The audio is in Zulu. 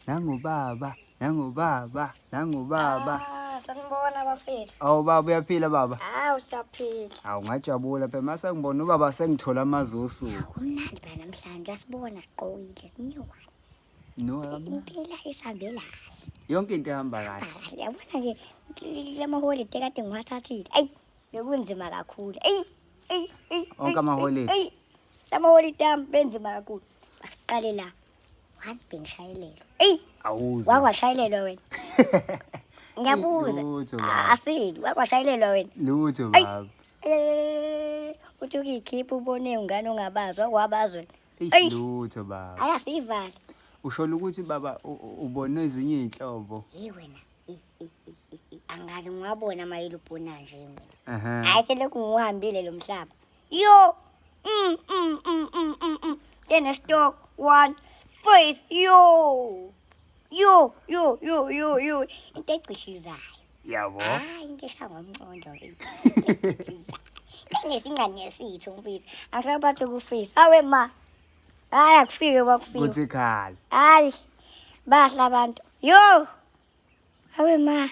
Nangubaba, nangubaba, nangubaba. Ah, sanibona bafethu. Awu baba uyaphila baba? Hawu siyaphila. Awu ngajabula phela mase ngibona ubaba sengithola amazusu. Kumnandi phela namhlanje uyasibona siqokile sinyuwane. No, kamnandi. Impela isihambela kahle. Yonke into ihamba kahle. Kahle yabona nje lamaholide kade ngiwathathile. Ayi bekunzima kakhulu. Ayi ayi ayi. Onke amaholide? Ayi lamaholide ami benzima kakhulu. Basiqale la. One bengishayelelwa. Eyi Awuzwa. wakwashayelelwa wena. Ngiyabuza. Lutho baba. Asili wakwashayelelwa wena. Lutho Ayi. baba. Eh, uthi ukiyikhipha ubone ungane ongabazi wakwabazi wena. Eish, Ayi. lutho baba. Hayi asiyivale. Ushola ukuthi baba ubone ezinye iy'nhlobo. Yi wena. Angazi ngiwabona amayeli ubona nje mina. Ehhe. Hayi selokhu ngiwuhambile lo mhlaba. Yo. Then stock one face yo. Yo yo yo yo yo. Into ecishizayo. Yabo. Hayi into eshaya ngomcondo ke. Engesingane sithu mfethu. Angisabathi kufisa. Awe ma. Hayi akufike kwakufika. Kuthi khala. Hayi. Bahla abantu. Yo. Awe ma.